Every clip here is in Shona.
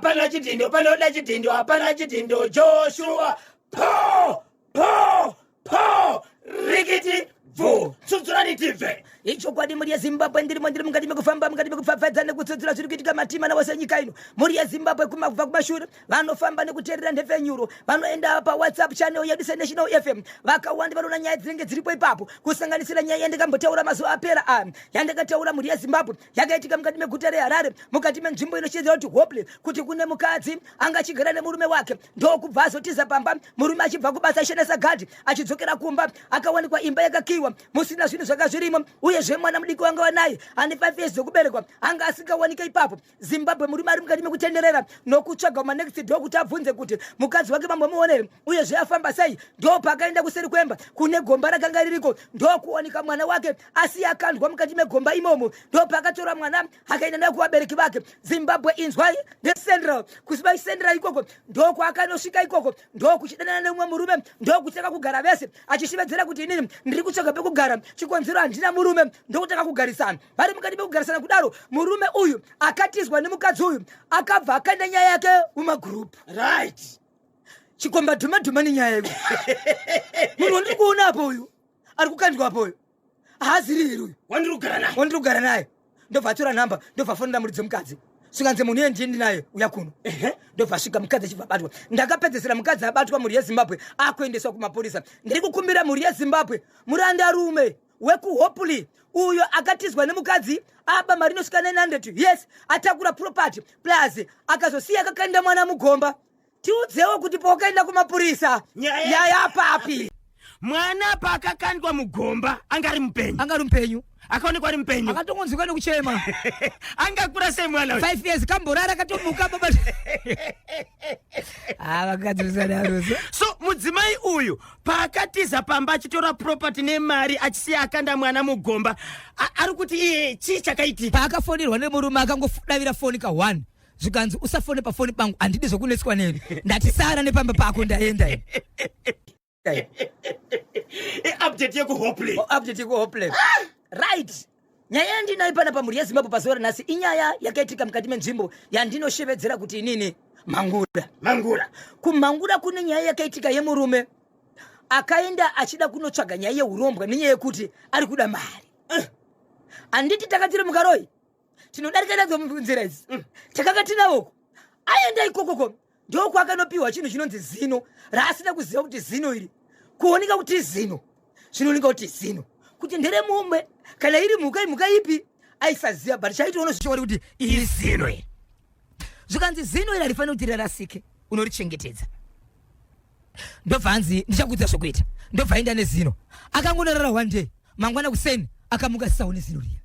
Hapana chidhindo, panoda chidhindo, hapana chidhindo. Joshua, po po po, rikiti bvu, tsutsurani tibve. Ichokwadi, mhuri yeZimbabwe, ndirimo, ndiri mukati mekufamba, mukati mekupfapfaidza nekutsudzura zviri kuitika matima nawose nyika ino. Mhuri yeZimbabwe, kumabva kumashure, vanofamba nekuteerera nhepfenyuro, vanoenda paWhatsApp channel yedu seNational FM, vakawanda vanoona nyaya dzinenge dziripo ipapo, kusanganisira nyaya yandakambotaura mazuva apera aya, yandakataura, mhuri yeZimbabwe, yakaitika mukati meguta reHarare, mukati menzvimbo inoshedzera kuti Hopley, kuti kune mukadzi anga achigara nemurume wake, ndokubva azotiza pamba. Murume achibva kubasa, achishandisa gadhi, achidzokera kumba, akawanikwa imba yakakiwa, musina zvinhu zvanga zvirimo. Uyezve mwana mudiki wanga wanaye ane 5 years dzekuberekwa anga asingawanike ipapo. Zimbabwe, murume ari mukati mekutenderera nokutsvaga manext door kuti abvunze kuti mukadzi wake mambomuonere, uyezve afamba sei. Ndopaakaenda kuseri kwemba kune gomba rakanga ririko, ndokuwanika mwana wake asi akandwa mukati megomba imomo. Ndopaakatora mwana, akaenda naye kuvabereki vake. Zimbabwe, inzwai, ndecentral kusibai central ikoko ndokwakanosvika. Ikoko ndokuchidanana nemumwe murume, ndokutanga kugara vese, achishevedzera kuti, "Inini ndiri kutsvaga pekugara, chikonzero handina murume." Ndokutanga kugarisana. Vari mukati mekugarisana kudaro, murume uyu akatizwa nemukadzi uyu akabva akaenda nyaya yake mumagurupu. Chikomba dhuma dhuma nenyaya iwe. Munhu wandiri kuona apo uyu, ari kukandwa apo uyu, haaziri here uyu wandiri kugara naye? Wandiri kugara naye. Ndobva atora nhamba, ndobva afonera muridzi wemukadzi, svikanzi, "Munhu iye ndiye ndinaye, uya kuno." Ndobva asvika mukadzi, achibva abatwa. Ndakapedzesera mukadzi abatwa, mhuri yeZimbabwe, akuendeswa kumapurisa. Ndiri kukumbira mhuri yeZimbabwe, murandarume wekuHopley uyo akatizwa nemukadzi, aba mari inosvika 900, yes, atakura property, plus akazosiya akakanda mwana mugomba, tiudzewo kuti pawakaenda kumapurisa nyaya papi? Mwana paakakandwa mugomba anga ari mupenyu? Anga ari mupenyu. Akaonekwa ari mupenyu? Akatongonzwika nekuchema. Angakura sei mwana uyu? 5 years, kamborara, katomuka baba. Ah, vakadzi musadaro. So mudzimai uyu paakatiza pamba achitora property nemari, achisiya akanda mwana mugomba, ari kuti iye chii chakaitika? Paakafonirwa nemurume, akangodavira foni ka 1, zvikanzi, "Usafone pafoni pangu, handidi zvokunetswa neni. Ndati sara nepamba pako, ndaenda ini." Update yekuHopley. Oh, update yekuHopley, right. Nyaya yandinayo pana pamhuri yeZimbabwe pazuva ranhasi inyaya yakaitika mukati menzvimbo yandinoshevedzera kuti inini Mhangura. Mangura. Kumhangura kune nyaya yakaitika yemurume akaenda achida kunotsvaga nyaya yeurombwa nenyaya yekuti ari kuda mari. Handiti takatiri mukaroi tinodarika nadzo nzira idzi? Takanga tinavoko. Aenda ikokoko, ndokwakanopiwa chinhu chinonzi zino, raasina kuziva kuti zino iri kuoneka kuti zino, zvinooneka kuti zino kuti nderemumwe kana iri mhuka, imhuka ipi, aisaziva. But chaitoona zvichiori kuti iri zino iri. Zvikanzi zino iri harifaniri kuti rirasike, unorichengetedza. Ndobva anzi, "Ndichakuudza zvokuita." Ndobva aenda nezino, akangonorara one day. Mangwana kuseni akamuka asisaone zino riya.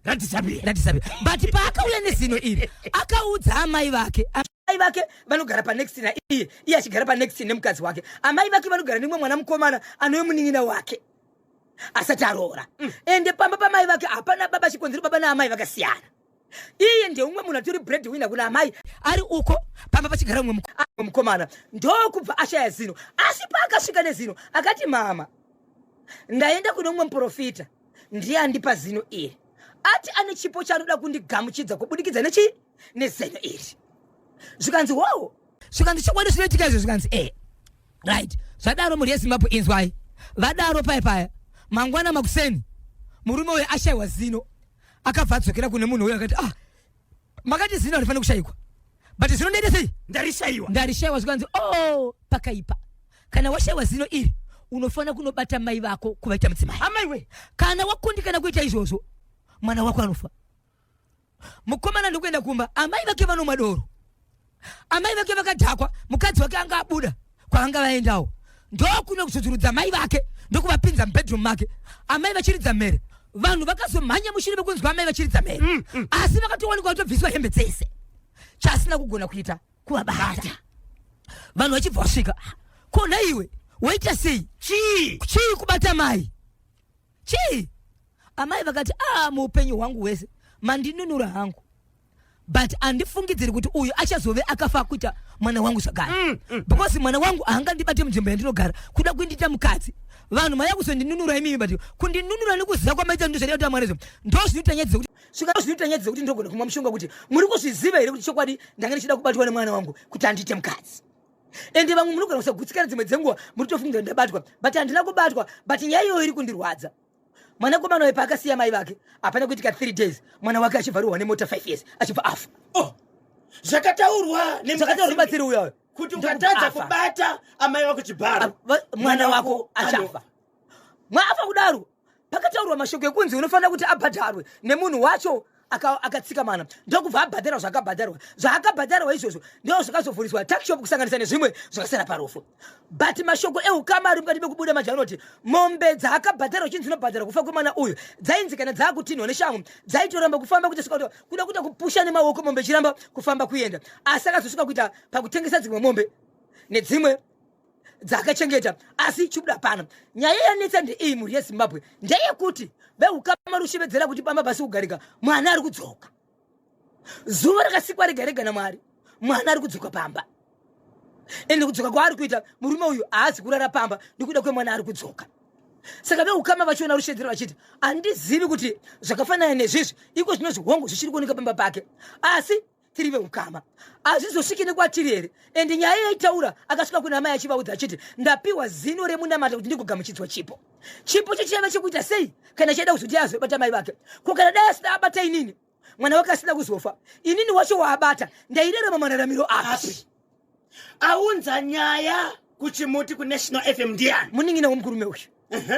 Radisappear. Radisappear. But paakauya nezino iri, akaudza amai vake. Amai vake vanogara panext naiye, iye achigara panext nemukadzi wake. Amai vake vanogara nemumwe mwana mukomana anove munin'ina wake asati aroora. Ende pamba pamai vake hapana baba, chikonzero baba naamai vakasiyana. Iye ndeumwe munhu atori bread winner kuna amai, ari uko pamba pachigara mumwe mukomana. Ndokubva ashaya zino. Asi paakasvika nezino, akati, "Mama, ndaenda kune umwe muprofita, ndiye andipa zino iri. Ati ane chipo chaanoda kundigamuchidza kubudikidza nechi nezino iri." Zvikanzi, "Wow." Zvikanzi, "Chokwadi zvinoitika izvo?" Zvikanzi, "E, right." Zvadaro, mhuri yeZimbabwe, inzwai, vadaro paya paya, mangwana makuseni, murume uyo ashayiwa zino akabva adzokera kune munhu uyo, akati, "Ah, makati zino harifaniri kushayikwa, but zino ndaita sei?" Ndarishayiwa. "Ndarishayiwa." Zvikanzi, "Oh, pakaipa. Kana washayiwa zino iri, unofanira kunobata mai vako kuvaita mudzimai." Amaiwe! "Kana wakundikana kuita izvozvo, mwana wako anofa." Mukomana ndokuenda kumba. Amai vake vanomwa doro, amai vake vakadhakwa. Mukadzi wake anga abuda kwavanga vaendawo, ndokuno kudzudzurudza mai vake, ndokuvapinza mubedroom make, amai vachiridza mhere. Vanhu vakazomhanya mushure mekunzwa amai vachiridza mhere, asi vakatowanikwa vatobviswa hembe dzese. Chasina kugona kuita kuvabata. Vanhu vachibva vasvika, "Kona iwe waita sei?" Chii? "Chii kubata mai? Chii?" Amai vakati, "A, muupenyu hwangu hwese mandinunura hangu, But handifungidziri kuti uyu achazove akafa kuita mwana wangu zvakare, because mwana wangu haangandibate munzvimbo yandinogara kuda kundiita mukadzi. Vanhu maya kuzondinunura imimi, but kundinunura nekuziva kwamaita ndozvaida kuti amwana izvo ndo zvinoita nyaya dzekuti svika, zvinoita nyaya dzekuti ndogona kumwa mushonga. Kuti muri kuzviziva here kuti chokwadi ndanga ndichida kubatwa nemwana wangu kuti andiite mukadzi? Ende vamwe munogona kusagutsikana, dzimwe dzenguva muri tofungira ndabatwa, but handina kubatwa. But nyaya iyoyo iri kundirwadza. Mwanakomana uyu paakasiya mai vake, hapana kuitika 3 days mwana wake achibva nemota, 5 years, achibva afa. Oh, zvakataurwa. Zvakataurwa mubatsiri uyoyo. Kuti ukatadza kubata amai vako chibharo, mwana wako achafa. Mwafa kudaro, pakataurwa mashoko ekunzi unofanira kuti abhadharwe nemunhu wacho akatsika mana, ndokubva abhadharwa zvakabhadharwa. Zvaakabhadharwa izvozvo ndo zvakazovhuriswa tuckshop, kusanganisa nezvimwe zvakasara parufu. But mashoko eukama ari mukati mekubuda manje anoti mombe dzaakabhadharwa, chinzi dzinobhadharwa kufa kwemwana uyu, dzainzi kana dzaakutinhwa neshamwe dzaitoramba kufamba, kuti svika kuda kuita kupusha nemaoko, mombe ichiramba kufamba kuenda. Asi akazosvika kuita pakutengesa dzimwe mombe nedzimwe dzakachengeta, asi chibuda pano. Nyaya yanetsa ndeiyi, mhuri yeZimbabwe, ndeyekuti veukama rushevedzera kuti pamba pasi kugarika, mwana ari kudzoka. Zuva rakasikwa rega rega naMwari, mwana ari kudzoka pamba. Ende kudzoka kwaari kuita, murume uyu haazi kurara pamba nekuda kwemwana ari kudzoka. Saka veukama vachiona rushedzero vachiti handizivi kuti zvakafanana nezvizvi iko zvinozvi, hongu, zvichiri kuoneka pamba pake, asi tiri veukama, hazvizosviki nekwatiri here? Ende nyaya yaitaura akasvika kuna amai achivaudza achiti ndapiwa zino remunamata kuti ndigogamuchidzwa chipo. Chipo chichaiva chekuita sei kana chaida kuzoti azobata mai vake? Ko kana dai asina abata inini, mwana wake asina kuzofa, inini wacho waabata ndairarama mararamiro api? Aunza nyaya kuchimuti kuNational FM ndiani? Munin'ina wemukurume uyu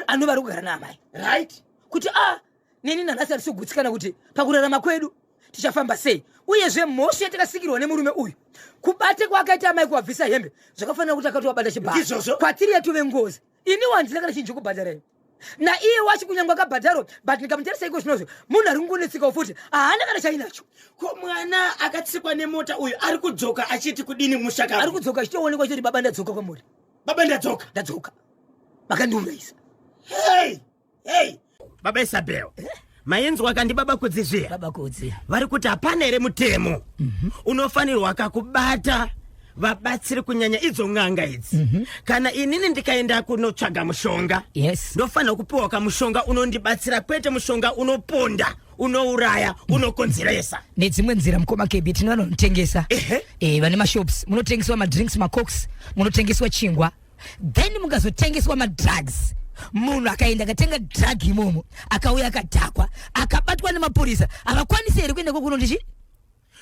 anova ari kugara naamai. Kuti a neni nanhasi hatisi kugutsikana kuti pakurarama kwedu tichafamba sei. Uyezve mhosva yatakasikirwa nemurume uyu, kubate kwaakaita amai, kuvabvisa hembe, zvakafanira kuti akatovabata chibharo. Ndizvozvo. Kwatiri yatove ngozi. Ini wandina kana chinhu chekubhadhara naiye wacho, kunyange akabhadharwa, but ndikamutarisa iko zvinozvo munhu ari kungonetsekawo futi, haana kana chainacho. Ko mwana akatsikwa nemota uyu ari kudzoka achiti kudini mushaka? Ari kudzoka achitoonekwa choti, "Baba, ndadzoka kwamuri." "Baba, ndadzoka." "Ndadzoka, makandiurayisa." Hey hey, baba Isabel, mainzwa kandi baba Kudzi zviya? Baba Kudzi. Vari kuti hapana here mutemo unofanirwa kakubata vabatsiri, kunyanya idzo n'anga idzi? Kana inini ndikaenda kunotsvaga mushonga, ndofanira kupiwa kamushonga unondibatsira, kwete mushonga unoponda, unouraya, unokonzeresa. Nedzimwe nzira, mukoma KB, tine vanhu vanotengesa, vane mashops, munotengeswa madrinks, macokes, munotengeswa chingwa, then mukazotengeswa madrugs. Munhu akaenda akatenga drug imomo, akauya akadhakwa, akabatwa nemapurisa, havakwanisi here kuenda kokunondichi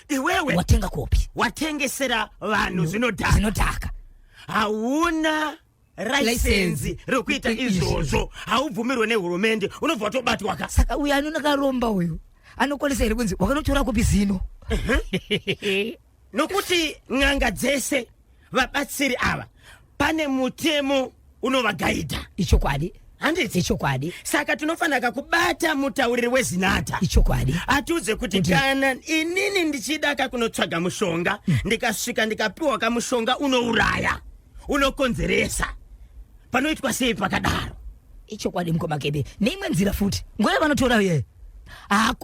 Iwewe watenga kopi? Watengesera vanhu zvinodhaka. Zvinodhaka. Hauna raisenzi rekuita izvozvo, haubvumirwe nehurumende, unobva watobatwa ka. Saka uyu anonakaromba uyu anokwanisa here kunzi wakanotora kopi zino? Nokuti n'anga dzese, vabatsiri ava, pane mutemo unovagaidha. Ichokwadi. Handiti? Ichokwadi. Saka tinofanira kubata mutauriri weZinata. Ichokwadi. Atiudze kuti kana inini ndichida kakunotsvaga mushonga, ndikasvika ndikapiwa kamushonga unouraya, unokonzeresa, panoitwa sei pakadaro? Ichokwadi, mukoma Kebe. Neimwe nzira futi, nguva yavanotora iye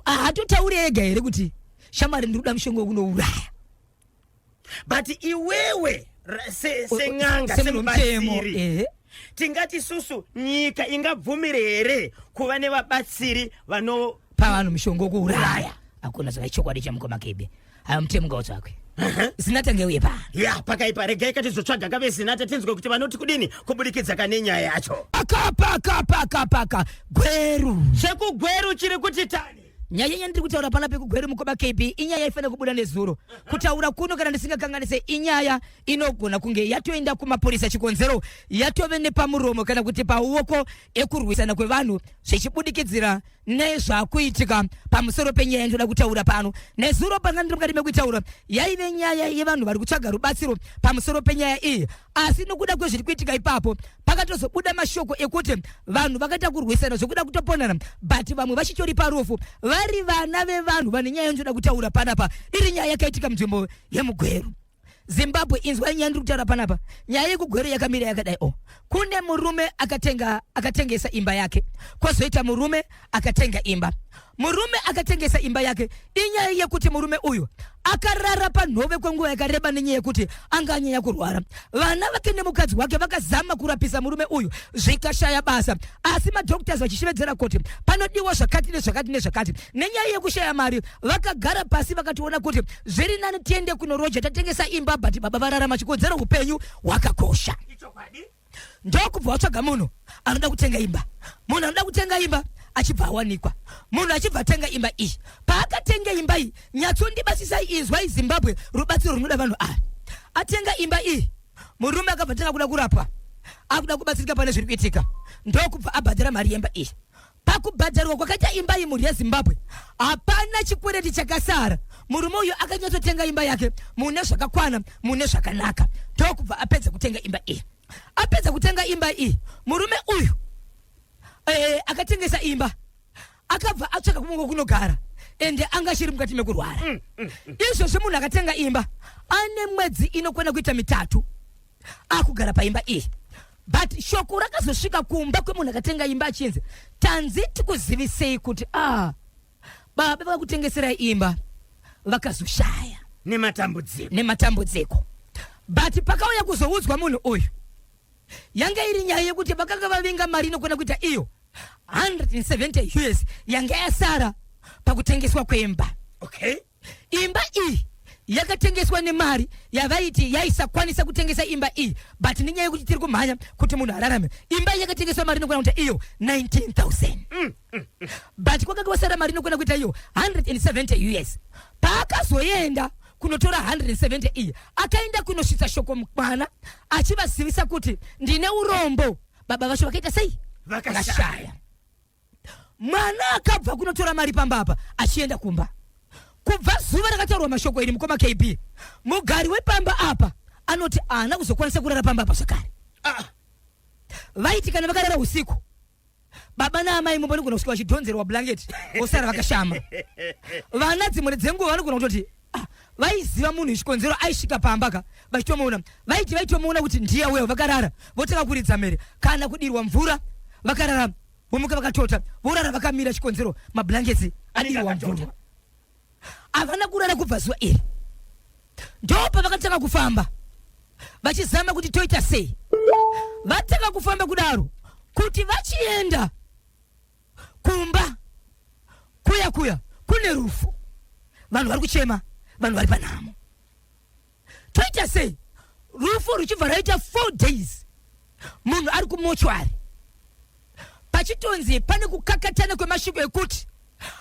haatotauri ega here kuti, "Shamwari, ndiri kuda mushonga wekunouraya"? But iwewe sen'anga, semunhu wemutemo, semubatsiri, tingati susu nyika ingabvumire here kuva nevabatsiri vano pavanhu mushonga wekuuraya? Hakuna. Zvaka ichokwadi chamukoma Kebe. Hayo mutemo ngautsvakwe, Zinata ngeuye pano. Ya, pakaipa. Regai katizotsvaga kave Zinata, tinzwe kuti vanoti kudini kubudikidza kane nyaya yacho. Paka paka paka paka Gweru. ChekuGweru chiri kuti tani? Nyaya yandiri kutaura pana pekuGweru, mukoma KB, inyaya ifanira kubuda nezuro. Kutaura kuno, kana ndisingakanganise, inyaya inogona kunge yatoenda kumapurisa. Chikonzero, yatove nepamuromo kana kuti pauoko ekurwisana kwevanhu zvichibudikidzira nezvakuitika pamusoro penyaya yandoda kutaura pano. Nezuro panga ndiri mukati mekuitaura, yaive nyaya yevanhu vari kutsvaga rubatsiro pamusoro penyaya iyi, asi nokuda kwezviri kuitika ipapo, pakatozobuda mashoko ekuti vanhu vakaita kurwisana zvekuda kutoponana, but vamwe vachitori parufu, vari vana vevanhu vane nyaya yandoda kutaura panapa, iri nyaya yakaitika munzvimbo yemuGweru. Zimbabwe, inzwa nyaya ndiri kutaura panapa. Nyaya yekuGweru yakamira yakadai o: kune murume akatenga, akatengesa imba yake, kwozoita murume akatenga imba. Murume akatengesa imba yake, inyaya yekuti murume uyu Akarara panhove kwenguva yakareba nenyaya yekuti anga anyanya kurwara. Vana vake nemukadzi wake vakazama kurapisa murume uyu zvikashaya basa, asi madoctors vachishevedzera kuti panodiwa zvakati nezvakati nezvakati. Nenyaya yekushaya mari vakagara pasi vakatoona kuti zviri nani tiende kunoroja tatengesa imba, but baba vararama chikonzero upenyu hwakakosha. Ndokubva watsvaga munhu anoda kutenga imba. Munhu anoda kutenga imba achibva awanikwa, munhu achibva atenga imba iyi. Paakatenga imba iyi, nyatsondibasisai, inzwai Zimbabwe, rubatsiro runoda vanhu ava. Atenga imba iyi, murume akabva tanga kuda kurapwa, akuda kubatsirika pane zviri kuitika, ndokubva abhadhara mari yemba iyi. Pakubhadharwa kwakaita imba iyi, mhuri yeZimbabwe, hapana chikwereti chakasara. Murume uyu akanyatsotenga imba yake mune zvakakwana, mune zvakanaka, ndokubva apedza kutenga imba iyi. Apedza kutenga imba iyi, murume uyu akatengesa imba, akabva atsvaka kumwe kunogara, ende anga achiri mukati mekurwara. Izvozvi munhu akatenga imba ane mwedzi inokwana kuita 3 akugara paimba iyi, but shoko rakazosvika kumba kwemunhu akatenga imba achinzi, tanzi tikuzivisei kuti baba vakakutengeserai imba vakazoshaya nematambudziko. Nematambudziko. But pakauya kuzoudzwa munhu uyu, yanga iri nyaya yekuti vakanga vavinga mari inokwana kuita iyo 170 US yanga yasara pakutengeswa kwemba. Imba iyi yakatengeswa nemari yavaiti yaisakwanisa kutengesa imba iyi, but nenyaya yekuti tiri kumhanya kuti munhu ararame, imba iyi yakatengeswa mari inokwana kuita iyo 19,000, but kwakanga kwasara mari inokwana kuita iyo 170 US. Paakazoenda kunotora 170 iyi, akaenda kunosvitsa shoko mwana achivazivisa kuti ndine urombo, baba vacho vakaita sei? Vakashaya. Mwana akabva kunotora mari pamba apa achienda kumba. Kubva zuva rakataurwa mashoko iri, mukoma KB, mugari wepamba apa anoti haana kuzokwanisa kurara pamba apa zvakare. Vaiti kana vakarara usiku, baba naamai mumba vanogona kusvika vachidhonzerwa blanketi, vosara vakashama. Vana dzimwe dzenguva vanogona kutoti vaiziva munhu chikonzero aisvika pamba ka vachitomuona, vaiti vaitomuona kuti ndiye uya, vakarara votanga kuridza mhere kana kudirwa mvura, vakarara vomuka vakatota, vorara vakamira, chikonzero mablanketsi adirwa mvura. Havana kurara kubva zuva iri. Ndo pavakatanga kufamba vachizama kuti toita sei. Vatanga kufamba kudaro kuti vachienda kumba kuya kuya kune rufu, vanhu vari kuchema, vanhu vari panhamo, toita sei? Rufu ruchibva raita 4 days munhu ari kumochwari, pachitonzi pane kukakatana kwemashoko ekuti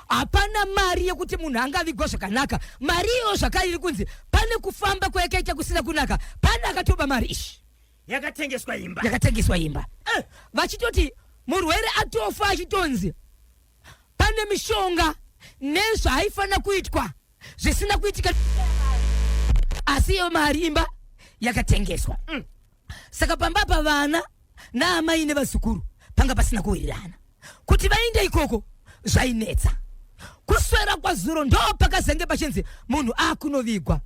hapana mari yekuti munhu angavigwa zvakanaka. Mari iyoyo zvakare iri kunzi pane kufamba kwayakaita kusina kunaka, pane akatoba mari ishi. Yakatengeswa imba. Yakatengeswa imba. Vachitoti murwere atofa, achitonzi pane mishonga nezvaaifanira kuitwa zvisina kuitika, asi iyo mari imba yakatengeswa. Saka pamba pavana naamai nevazukuru panga pasina kuwirirana kuti vaende ikoko, zvainetsa. Kuswera kwazuro ndo pakazenge pachinzi munhu akunovigwa.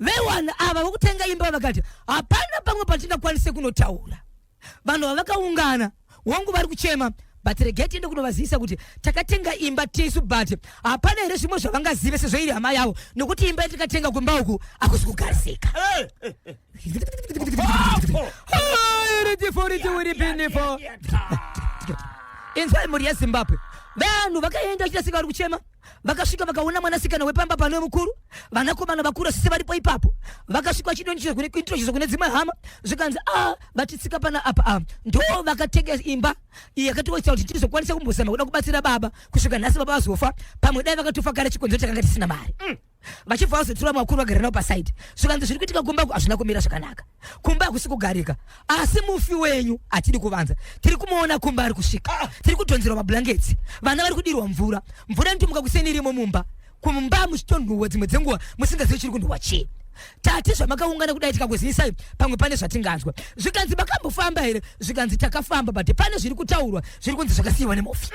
Vewana ava vokutenga imba vakati hapana pamwe patingakwanise kunotaura. Vanhu vavakaungana wangu vari kuchema, but regai tiende kunovazivisa kuti takatenga imba tisu, but hapana here zvimwe zvavangazive sezvo iri hama yavo, nokuti imba yatikatenga kumba uku hakusi kugarisika. Ritiforitivuripinifo. Inzwai mhuri yeZimbabwe, vanhu vakaenda vachiita seka vari kuchema. Vakasvika vakaona mwanasikana wepamba pano mukuru, vanakomana vakuru sise varipo ipapo. Vakasvika vachidonchizo kune dzimwe hama, zvikanzi a vatitsika pana apa a ndo vakatenga imba iyi yakatoita kuti tizokwanisa kumbozama kuda kubatsira baba kusvika nhasi baba vazofa. Pamwe dai vakatofa kare, chikonzero chakanga tisina mari. Vachibva vazotora makuru vagara navo pasaidi, zvikanzi zviri kuitika kumba hazvina kumira zvakanaka, kumba hakusi kugarika, asi mufi wenyu hatidi kuvanza, tiri kumuona kumba ari kusvika, tiri kudhonzerwa mablanketsi, vana vari kudirwa mvura, mvura inotomuka kuseni irimo mumba, kumba muchitonhuhwa dzimwe dzenguva musingazivi chiri kunhuhwa chii. Tati zvamakaungana kudai tikakuzivisai, pamwe pane zvatinganzwa. Zvikanzi makambofamba here? Zvikanzi takafamba, but pane zviri kutaurwa zviri kunzi zvakasiyiwa nemufi.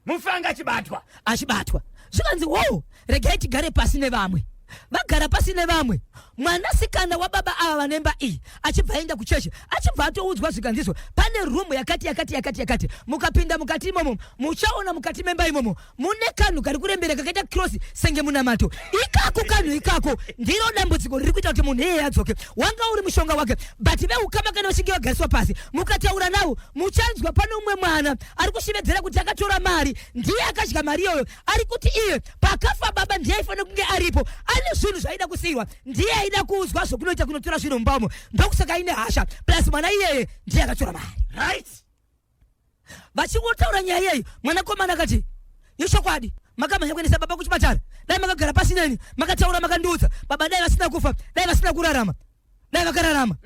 Mufi anga achibatwa. Achibatwa. Zvikanzi wo regai tigare pasi nevamwe. Vagara pasi nevamwe. Mwanasikana wababa ava vanemba iyi achibva aenda kuchechi, achibva atoudzwa zvikanzizvo, pane rumu yakati yakati yakati yakati, mukapinda mukati imomo muchaona mukati memba imomo mune kanhu kari kurembera kakaita cross senge munamato. Ikako kanhu ikako ndiro dambudziko riri kuita kuti munhu iyeye adzoke. Wanga uri mushonga wake, but veukama kana vachinge vagariswa pasi mukataura navo, muchanzwa pane umwe mwana ari kushevedzera kuti akatora mari, ndiye akadya mari iyoyo. Ari kuti iye pakafa baba ndiye aifanira kunge aripo, ane zvinhu zvaaida kusiyirwa, ndiye aida kuudzwa zvokunoita kunotora zvinhu mumba umo, ndokusaka aine hasha. Plus mwana iyeye ndiye akatora mari. Right. Vachingotaura nyaya iyeyi, mwanakomana akati, ichokwadi makamhanya kuendesa baba kuchipatara, dai makagara pasi neni makataura makandiudza, baba dai vasina kufa, dai vasina kurarama, dai vakararama.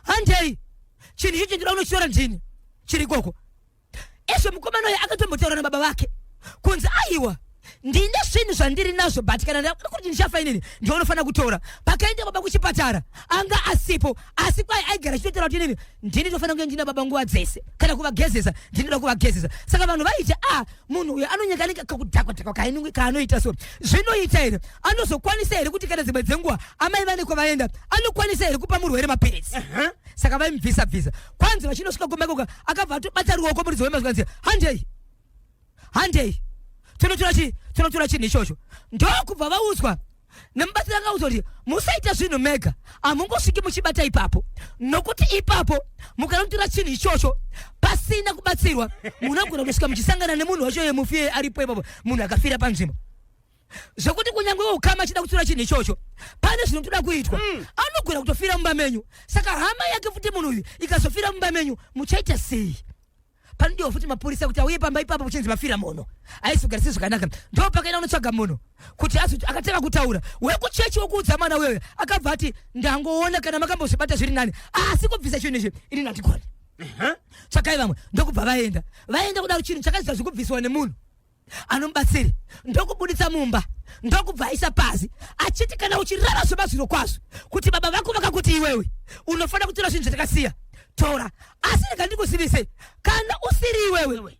Handei, chinhu ichocho ndinoda kunochitora ndini chiri ikoko. Ezvo mukomana uyo akatombotaura nababa vake kunzi, aiwa, ndine zvinhu zvandiri nazvo, but kana ndakuda kuti ndichafa inini ndiwe unofanira kutora. Pakaenda baba kuchipatara anga asipo, asi kwai aigara achitotaura kuti inini ndini ndofanira kunge ndina baba nguva dzese, kana kuvagezesa ndinoda kuvagezesa. Saka vanhu vaiti, a munhu uyu anonyanganika kakudhakwa dhakwa kaanoita, so zvinoita here, anozokwanisa here kuti kana dzimwe dzenguva amai vane kwavaenda, anokwanisa here kupa murwere mapiritsi? Saka vaimubvisa bvisa. Kwanzi vachinosvika kumba ikoka, akabva atobata ruoko muridzi wemba, zvikanzi, handei, handei, tinotora chi tinotora chinhu ichocho. Ndokubva vaudzwa nemubatsiri, akaudzwa kuti musaita zvinhu mega, hamungosviki muchibata ipapo, nokuti ipapo mukanotora chinhu ichocho pasina kubatsirwa, munogona kutosvika muchisangana nemunhu wacho yemufi iyeye aripo ipapo, munhu akafira panzvimbo, zvekuti kunyange ukama achida kutora chinhu ichocho, pane zvinotoda kuitwa, anogona kutofira mumba menyu. Saka hama yake futi munhu uyu ikazofira mumba menyu, muchaita sei? Panodiwa futi mapurisa kuti auye pamba ipapo, kuchinzi mafira munhu, haisi kugarisi zvakanaka. Ndo pakaenda unotsvaga munhu kuti azo akatanga kutaura wekuchechi wokuudza mwana uyoyo, akabva ati, ndangoona kana makambozvibata zviri nani, asi kubvisa chinhu ichi ini ndandigoni, tsvakai vamwe. Ndokubva vaenda. Vaenda kudaro, chinhu chakaziva zvekubviswa nemunhu anomubatsiri, ndokubuditsa mumba, ndokubva aisa pasi, achiti, kana uchirara zvemazviro kwazvo kuti baba vako vakakuti iwewe unofanira kutora zvinhu zvatakasiya, tora. Asi rega ndikuzivise, kana usiri iwewe,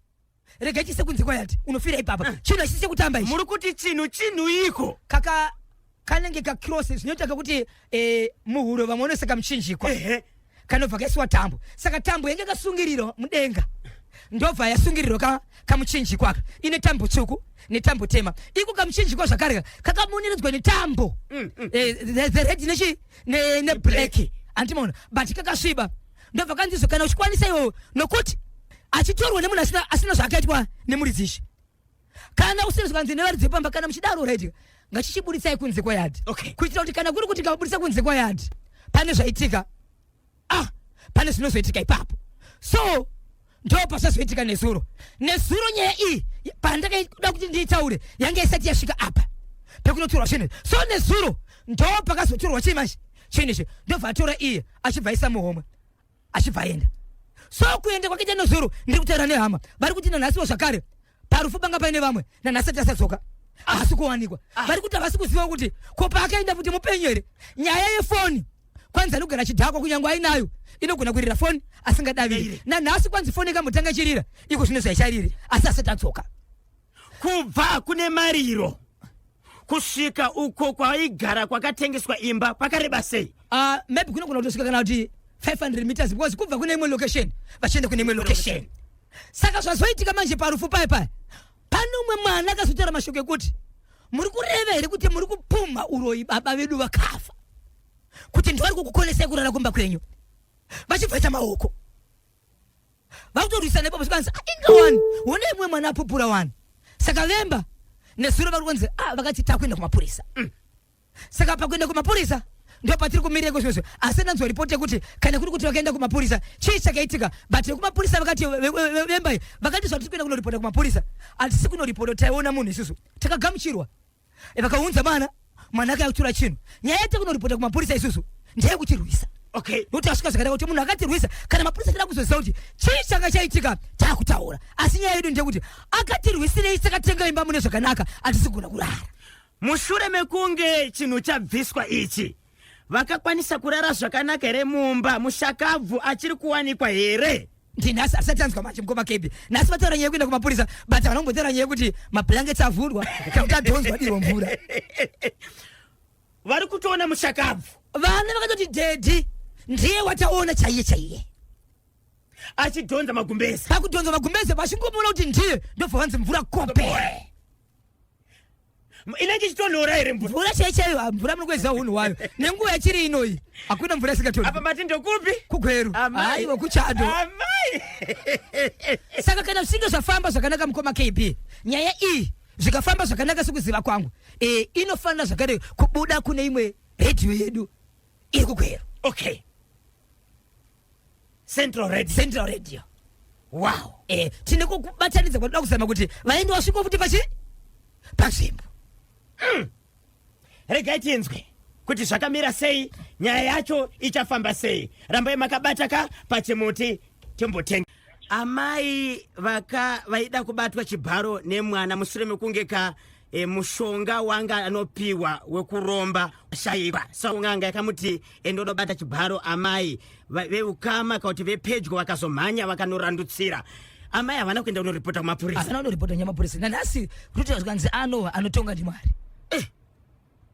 rega chise kunze kwayati, unofira ipapa. Chinhu hachisi chekutamba ichi. Muri kuti chinhu chinhuiko? Kaka kanenge kacross, zvinoita kekuti muhuro vamwe vanoisa kamuchinjikwa, kanobva kaisiwa tambo. Saka tambo yange yakasungirirwa mudenga, ndobva yasungirirwa kamuchinjikwa aka, ine tambo tsvuku netambo tema. Iko kamuchinjikwa zvakare kakamonерedzwa netambo the red nechi neblack, handimaona, but kakasviba. Ndobva kanzizo, kana uchikwanisa iwowo, nokuti achitorwa nemunhu asina zvaakaitwa nemuridzi ishi, kana usina zvikanzi nevaridzi vepamba, kana muchidaro, right, ngachichiburitsai kunze kwayadhi, kuitira kuti kana kuri kuti kaburitsa kunze kwayadhi pane zvaitika, pane zvinozoitika ipapo. So ndo pasvazoitika nezuro. Nezuro nyaya iyi pandakaida kuti ndiitaure yange isati yasvika apa pekunotorwa zvinhu. So nezuro ndo pakazotorwa chii manje, chinhu ichi. Ndobva atora iye, achibva aisa muhomwe, achibva aenda. So kuenda kwakaita nezuro, ndiri kutaura nehama, vari kuti nanhasiwo zvakare parufu panga paine vamwe, nanhasi ati asadzoka, haasi kuwanikwa. Vari kuti havasi kuziva kuti ko paakaenda futi mupenyu here. Nyaya yefoni, kwanzi anogara chidhakwa, kunyange ainayo inogona kurira foni asingadaviri. Nanhasi kwanzi foni ikambotanga ichirira, iko zvino zvaichariri, asi asati adzoka. Kubva kune mariro kusvika uko kwaigara kwakatengeswa imba kwakareba sei? Maybe kunogona kutosvika kana kuti 500 meters, because kubva kune imwe location vachienda kune imwe location. Saka zvazoitika manje parufu paya paya, pane umwe mwana akazotaura mashoko ekuti, muri kureva here kuti muri kupumha uroyi baba vedu vakafa, kuti ndivari kukukonesai kurara kumba kwenyu? Vachibvaita maoko, vakutorwisana ipapo, zvikanzi, "Ah, inga wani one imwe mwana apupura wani." Saka vemba nezuro vari kunzi, vakati takuenda kumapurisa. Saka pakuenda kumapurisa ndo patiri kumirira iko zvinozvo, asi ndanzwa ripoti yekuti kana kuri kuti vakaenda kumapurisa, chii chakaitika? But vekumapurisa vakati, vemba iyi vakati, zvatiri kuenda kunoripota kumapurisa, hatisi kunoripota, taiona munhu isusu, takagamuchirwa. Vakaunza mwana, mwana akatora chinhu. Nyaya yatakunoripota kumapurisa isusu ndeyekutirwisa, nokuti asvika zvakanaka kuti munhu akatirwisa. Kana mapurisa achida kuzoziva kuti chii changa chaitika, taakutaura. Asi nyaya yedu ndeyekuti akatirwisirei? Takatenga imba mune zvakanaka, hatisi kugona kurara. Mushure mekunge chinhu chabviswa ichi, vakakwanisa kurara zvakanaka here mumba? Mushakabvu achiri kuwanikwa here? Ndinhasi asati anzwa manje mukoma Kebi. Nhasi vataura nyaya yekuenda kumapurisa, but havana kumbotaura nyaya yekuti mablankets avhurwa kana kuti adhonzwa, adirwa mvura. Vari kutoona mushakabvu. Vana vakatoti daddy ndiye wataona chaiye chaiye. Achidhonza magumbeze. Pakudhonza magumbeze vachingomuona kuti ndiye ndobva vanzi mvura kope. Inenge ichitonhora here mvura? Mvura chaiyo chaiyo, ah, mvura munokuziva hunhu hwayo. Nenguva yachiri inoyi hakuna mvura isingatonhori. Apa mati ndokupi? Kugweru. Aiwa kuchando. Amai. Saka kana zvichinge zvafamba zvakanaka mukoma KB, nyaya iyi zvikafamba zvakanaka sekuziva kwangu e, inofanira zvakare kubuda kune imwe redhiyo yedu iri kugweru. Okay. Central Radio. Central Radio. Wow. Eh, tine kubatanidza kwatoda kuzama kuti vaende vasvike futi pachi panzvimbo. Regai tinzwe kuti zvakamira sei, nyaya yacho ichafamba sei. Rambai makabata ka pachimuti timbotenga. Amai vaka vaida kubatwa chibharo nemwana mushure mekunge ka e, mushonga wanga anopiwa wekuromba shaikwa. So n'anga yakamuti ende unobata chibharo amai veukama kana kuti vepedyo vakazomhanya vakanorandutsira. Amai havana kuenda kunoripota kumapurisa. Havana kunoripota nyamapurisa. Nanhasi kuti zvikanzi ano anotonga ndiMwari.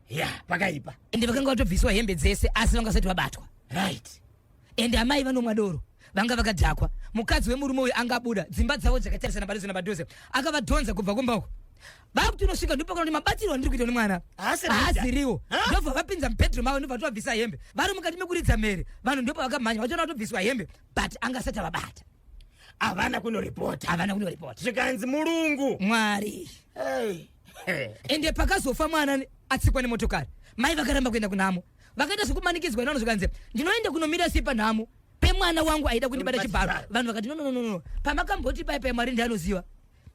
Ya, pakaipa. Ende vakanga vatobviswa hembe dzese asi vanga vasati vabatwa. Right. Ende amai vanomwa doro vanga vakadhakwa. Mukadzi wemurume uyu anga abuda, dzimba dzavo dzakatarisana padhuze napadhuze, akavadhonza kubva kumba uko. Vakuti unosvika ndipo kana kuti mabatirwo andiri kuitwa nemwana haasiriwo. Ndobva vapinza mubedroom avo ndobva tovabvisa hembe. Vari mukati mekuridza mhere, vanhu ndipo vakamhanya vachiona vatobviswa hembe, but anga asati avabata. Havana kunoripota. Havana kunoripota. Zvikanzi mulungu. Mwari. Hey. Ende pakazofa mwana atsikwa nemotokari, mai vakaramba kuenda kunhamo. Vakaita zvekumanikidzwa nano zvikanzi ndinoenda kunomira sei panhamo pemwana wangu aida kundibata chibharo. Vanhu vakati no no no no, pamakamboti pai pai Mwari ndiye anoziva,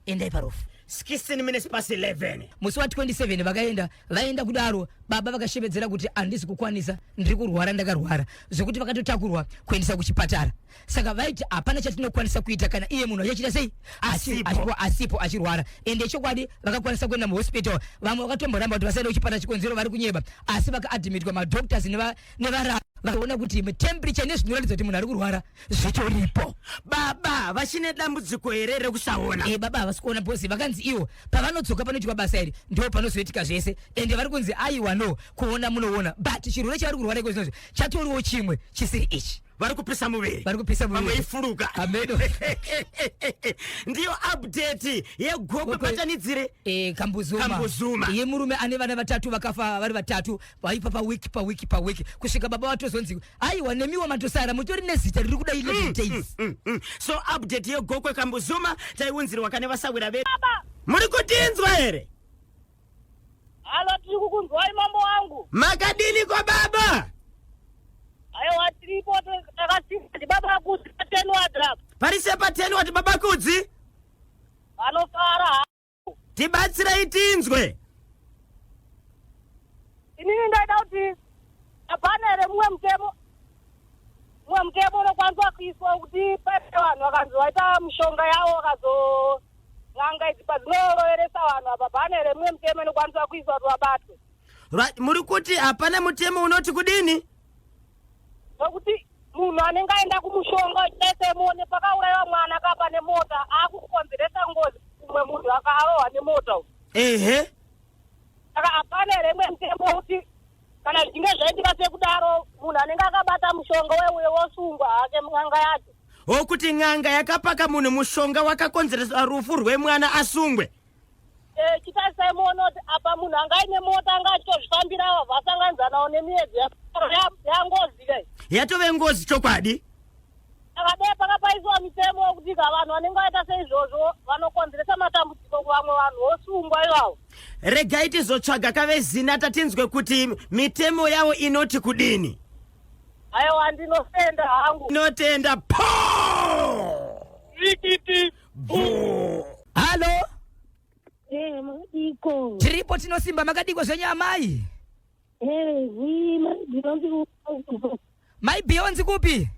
endai parufu. 16 minutes past 11. Musi wa 27 vakaenda, vaenda kudaro baba vakashevedzera kuti handisi kukwanisa, ndiri kurwara, ndakarwara zvekuti vakatotakurwa kuendesa kuchipatara. Saka vaiti hapana chatinokwanisa kuita kana iye munhu achiita sei asipo, asipo achirwara. Ende chokwadi vakakwanisa kuenda muhospital, vamwe vakatomboramba kuti vasaenda kuchipatara chikonzero vari kunyeba, asi vakaadmitwa madoctors nevarapi vakaona kuti temperature nezvinoratidza kuti munhu ari kurwara zvitoripo. Baba vachine dambudziko here rekusaona? Baba havasi kuona because vakanzi iwo pavanodzoka panoitwa basa iri ndo panozoitika zvese, ende vari kunzi aiwa no kuona munoona, but chirwere chavari kurwara iko zvinozvi chatoriwo chimwe chisiri ichi. Vari kupisa muviri, vari kupisa muviri, vamwe ifuruka. Amedo. Ndiyo update yeGokwe batanidzire Kambuzuma. Kambuzuma. Iye murume ane vana vatatu vakafa vari vatatu, vaipa pa week pa week pa week kusvika baba vatozonzi aiwa nemiwo matosara mutori nezita riri kuda 11 days. So update yeGokwe Kambuzuma taiunzirwa kane vasawira vedu. Muri kutinzwa here? Halo, tiri kukunzwai mambo wangu. Makadini kwa baba? Aiwa, tiripo takasimba ndi baba Kudzi pateni wadra. Parise pateni wati baba Kudzi? Vanofara. Tibatsirei tinzwe. Inini ndaida kuti hapana here mumwe mutemo, mumwe mutemo unokwanisa kuiswa kuti paite vanhu vakanzi vaita mishonga yavo vakazo n'anga idzi padzinoroveresa vanhu apa, pane here mumwe mutemo inokwanisa kuiswa kuti vabatwe? Right, muri kuti hapana mutemo unoti kudini? Nokuti munhu anenge aenda kumushonga chese muone pakaurayiwa mwana akapa nemota akukonzeresa ngozi kumwe munhu akarohwa nemota uyu. Ehe. Saka hapana here imwe mutemo kuti kana zvichinge zvaitika sekudaro munhu anenge akabata mushonga weuye wosungwa hake n'anga yacho? Wokuti n'anga yakapaka munhu mushonga wakakonzeresa rufu rwemwana asungwe. Chitarisai muone kuti apa munhu anga aine mota anga achitozvifambira ava vasanganidzanawo nemiedzo yangozi kai. Yatove ngozi chokwadi. Saka dai pakapaiswa mitemo yekuti ka vanhu vanenge vaita seizvozvo vanokonzeresa matambudziko kuvamwe vanhu vosungwa ivavo. Regai tizotsvaga kavezina tatinzwe kuti mitemo yavo inoti kudini. Aiwa, ndinotenda hangu. Ndinotenda. Po! Rikiti. Bu! Halo. Makadiko. Tiripo tinosimba, makadiko zvenyu amai? Vi, Beyonce. Mai Beyonce kupi?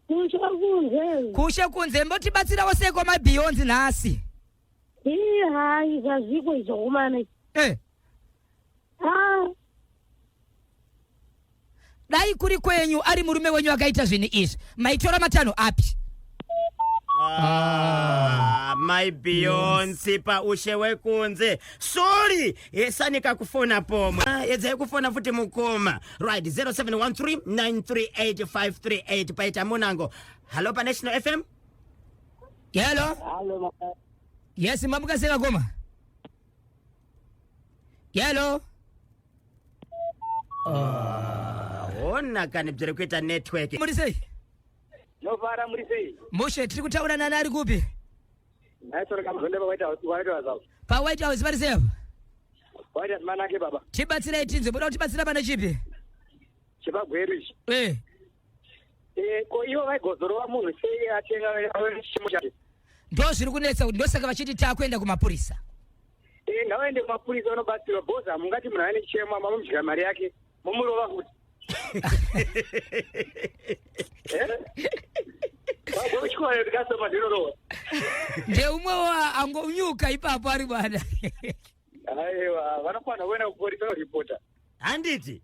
Kushe kunze. Kushe kunze, mbotibatsirawo seko mai Beyonce nhasi. Hai, zvazviko izvo kumana. Dai kuri kwenyu ari murume wenyu akaita zvinhu izvi, maitora matanho api? Amai Beyonce paushe wekunze. Sorry, yesanika kufona pomwe. Ah, Edzai kufona futi mukoma. Right, 0713938538 paita munango. Hello pa National FM. Hello. Halo, Yes, mamuka sei vakoma? Hello. Ona kani bziri kuita network. Muri sei? Nofara muri sei? Mushe tiri kutaura nani ari kupi? Naisoro kamuzonde pa White House, White House apo. Pa White House pari sei apa? White House manake baba. Tibatsirai tinzwe, muda kutibatsira pane chipi? Chepagweru ichi. Eh. Eh, ko ivo vaigozorova munhu sei atenga chimo chake? Ndo zviri kunetsa kuti ndosaka vachiti takuenda kumapurisa. Eh, ngavaende kumapurisa vanobatsirwa because hamungati munhu aine chichemo mamudya mari yake momurova futi. Eh? Vagochikora tikasoma ndinorowa. Ndeumwe wa angonyuka ipapo ari bwana. Aiwa, vanofanira kuenda kupolisi vanoripota. Handiti?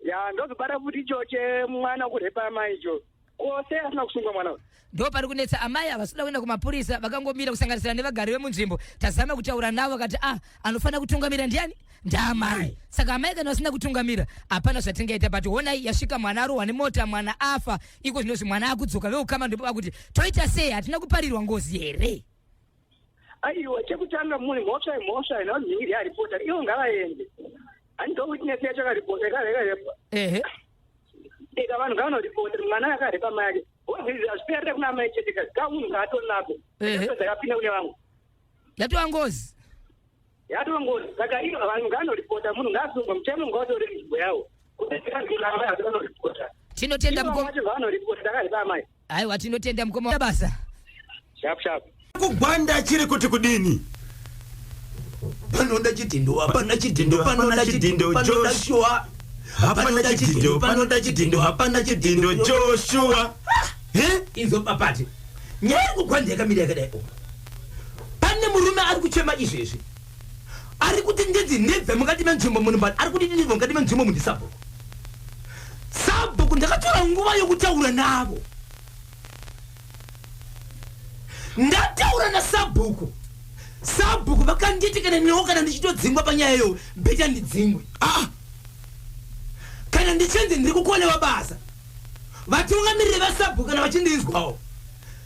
Ya, ndozobata futi icho chemwana kurepa amai icho. Ko sei asina kusungwa mwana uyu? Ndo pari kunetsa amai havasida kuenda kumapurisa vakangomira kusanganisira nevagari vemunzvimbo. Tazama kutaura navo vakati ah anofanira kutungamira ndiani? Ndaamai. Saka amai kana vasina kutungamira hapana zvatingaita but honai yasvika mwana arohwa nemota mwana afa iko zvinozvi mwana akudzoka veukama ndipo vakuti toita sei hatina kuparirwa ngozi here? Aiwa, chekutanga munhu mhosva imhosva inonzi yaripota ivo ngavaende. Handizo witness yacho yakaripota yakarepwa. Ehe. Eka vanhu ngavanoripota kuti mwana akarepa mai ake. Wozvizi hazviperere kuna amai chete ka kaunhu kaatonako. Ehe. Dzakapinda kune vamwe. Yatova ngozi. Yatova ngozi. Saka ivo vanhu ngavanoripota munhu ngaasungwe mutemo ngautore nzvimbo yawo. Kuti amai vanoripota. Tinotenda Ivo mukoma. vacho ngavanoripota takaripa amai. Aiwa tinotenda mukoma basa. Sharp sharp. Kugwanda chiri kuti kudini? Panoda chidhindo, hapana chidhindo, panoda chidhindo, panoda Joshua. Hapana chidhindo, panoda chidhindo, hapana chidhindo, Joshua. Eh? Inzo papati. Nyaya iri kugwanda yakamira yakadai. Pane murume ari kuchema izvezvi. Ari kuti ndinzi ndibve mukati menzvimbo muno but ari kuti ndibve mukati menzvimbo mundisabhuku. Sabhuku ndakatora nguva yokutaura navo. Ndataura nasabhuku. Sabhuku vakanditi kana newo kana ndichitodzingwa panyaya iyo beta ndidzingwe. Ah! Kana ndichinzi ndiri kukonewa basa. Vatungamiriri vasabhuku kana vachindinzwawo.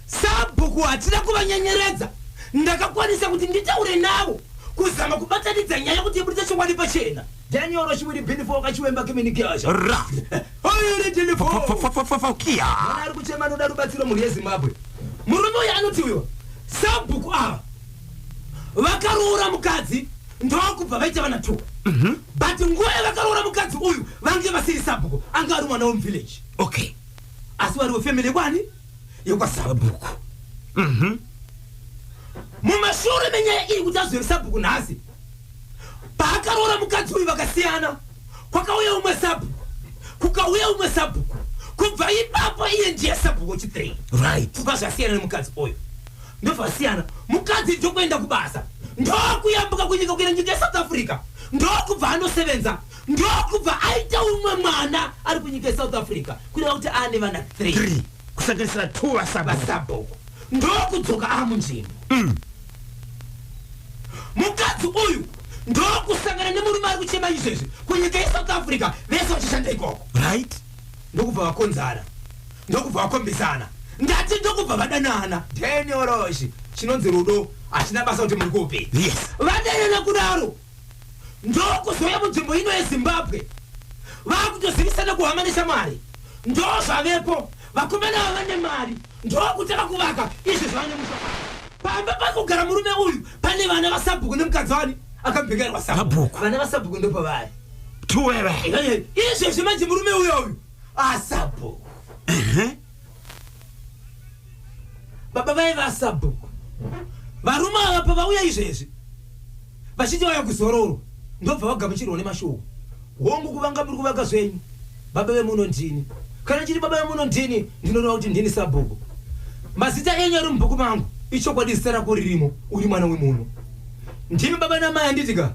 Sabhuku hatina kuvanyenyeredza. Ndakakwanisa kuti nditaure navo kuzama kubatanidza nyaya kuti ibudise chokwadi pachena. Daniel Rochiwiri Binifo kachiwemba kiminikiasha. Ra. Oyiri Dinifo. Fofofofofokia. Mwana ari kuchema anoda rubatsiro mhuri yeZimbabwe. Murume uyu anoti uyo sabhuku ava vakaroora mukadzi ndokubva vaita vana two. But nguva yavakaroora mukadzi uyu vange vasiri sabhuku, anga ari mwana wemuvillage. Okay. Asi vari wefamily yekwani? Yekwasabhuku. Mumashure menyaya iyi kuti azove sabhuku nhasi, paakaroora mukadzi uyu vakasiyana, kwakauya umwe sabhuku, kukauya umwe sabhuku, kubva ipapo iye ndiye sabhuku wechi3. Right. Kubva zvasiyana nemukadzi uyu ndobva siyana, mukadzi ndokuenda kubasa, ndokuyambuka kunyika kuenda nyika yeSouth Africa, ndokubva anosevenza, ndokubva aita umwe mwana ari kunyika yeSouth Africa, kureva kuti ane vana 3. 3 kusanganisira 2 vasabhuku. Vasabhuku ndokudzoka amunzvimbo. Mukadzi uyu ndokusangana nemurume ari kuchema izvezvi kunyika yeSouth Africa, vese vachishanda ikoko. Right. Ndokubva vakonzana, ndokubva vakombisana, ndati ndokubva vadanana. Daniel Roshi, chinonzi rudo hachina basa kuti muri kupi. Yes. Vadanana kudaro ndokuzoya munzvimbo ino yeZimbabwe, vakutozivisana kuhama neshamwari, ndozvavepo vakomana vava nemari ndokutanga kuvaka izvi zvava nemusha. Pamba pari kugara murume uyu pane vana vasabhuku nemukadzi wani akabhekerwa Sabhuku. Vana vasabhuku ndopavari. Tuwewe. Izvezvi manje murume uyo uyu asabhuku, baba vaiva asabhuku. Varume ava pavauya izvezvi vachiti vauya kuzororo, ndobva vagamuchirwa nemashoko, hongu kuvanga muri kuvaka zvenyu, baba vemuno ndini. Kana chiri baba vemuno ndini, ndinoreva kuti ndini sabhuku. Mazita enyu ari mubhuku mangu, ichokwadi zita rako ririmo, uri mwana wemuno, ndimi baba namai. Handiti ka?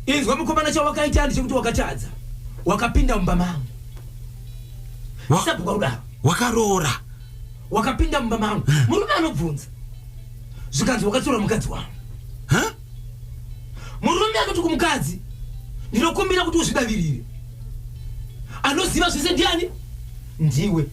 Inzwa mukomana, chawakaita ndechekuti wakatadza, wakapinda mumba mangu. Sabhuku akudaro. Wakaroora. Wakapinda mumba mangu. Murume anobvunza, Zvikanzi wakatora mukadzi wangu. Ha? Murume akati kumukadzi, ndinokumbira kuti uzvidavirire, anoziva zvese ndiani? Ndiwe.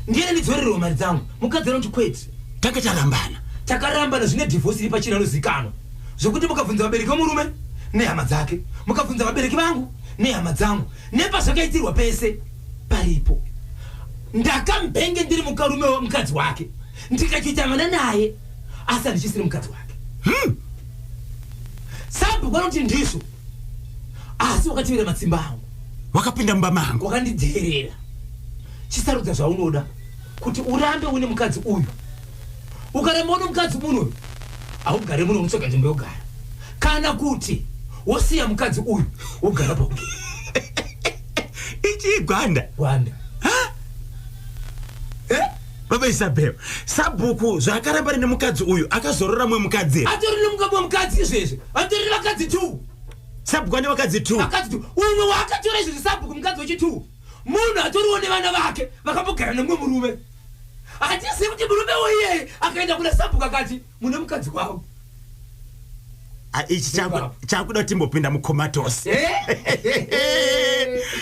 Ndiyene ndidzorerewo mari dzangu. Mukadzi anoti kwete. Tanga tarambana. Takarambana zvine divorce iri pachena inozikanwa, zvekuti mukabvunza vabereki vemurume nehama dzake, mukabvunza vabereki vangu nehama dzangu, nepazvakaitirwa pese paripo. Ndakambenge ndiri mukarume wemukadzi wake, ndikachiita vana naye, asi handichisiri mukadzi wake. Sabhuku anoti ndizvo, asi wakativira matsimba angu, wakapinda mumba mangu, wakandidherera. Chisarudza zvaunoda, kuti urambe une mukadzi uyu. Ukaramba une mukadzi muno, haugare muno, unotsvaga nzvimbo yogara, kana kuti wosiya mukadzi uyu wogara pauke. Ichi igwanda. Gwanda. Baba Isabel, sabhuku zvaakaramba nemukadzi uyu, akazorora mumwe mukadzi here? Atori nemukadzi mukadzi izvezvi, atori vakadzi two. Sabhuku ane vakadzi two? Vakadzi two. Umwe waakatora izvezvi sabhuku, mukadzi wechi2, munhu atoriwo nevana vake vakambogara nemumwe murume. Hatizivi kuti murume woiyeye akaenda kuna sabhuku akati mune mukadzi wavo. Ah, ichi chakuda kuti timbopinda mucomatose.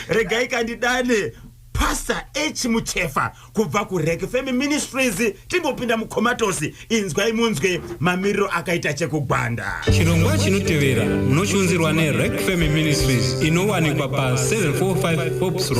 Regai kandidane Pastor H Muchefa kubva kuRekfem Ministries, timbopinda mucomatose. Inzwai munzwe mamiriro akaita chekugwanda. Chirongwa chinotevera munochiunzirwa neRekfem Ministries, inowanikwa pa 745 Forbes Road.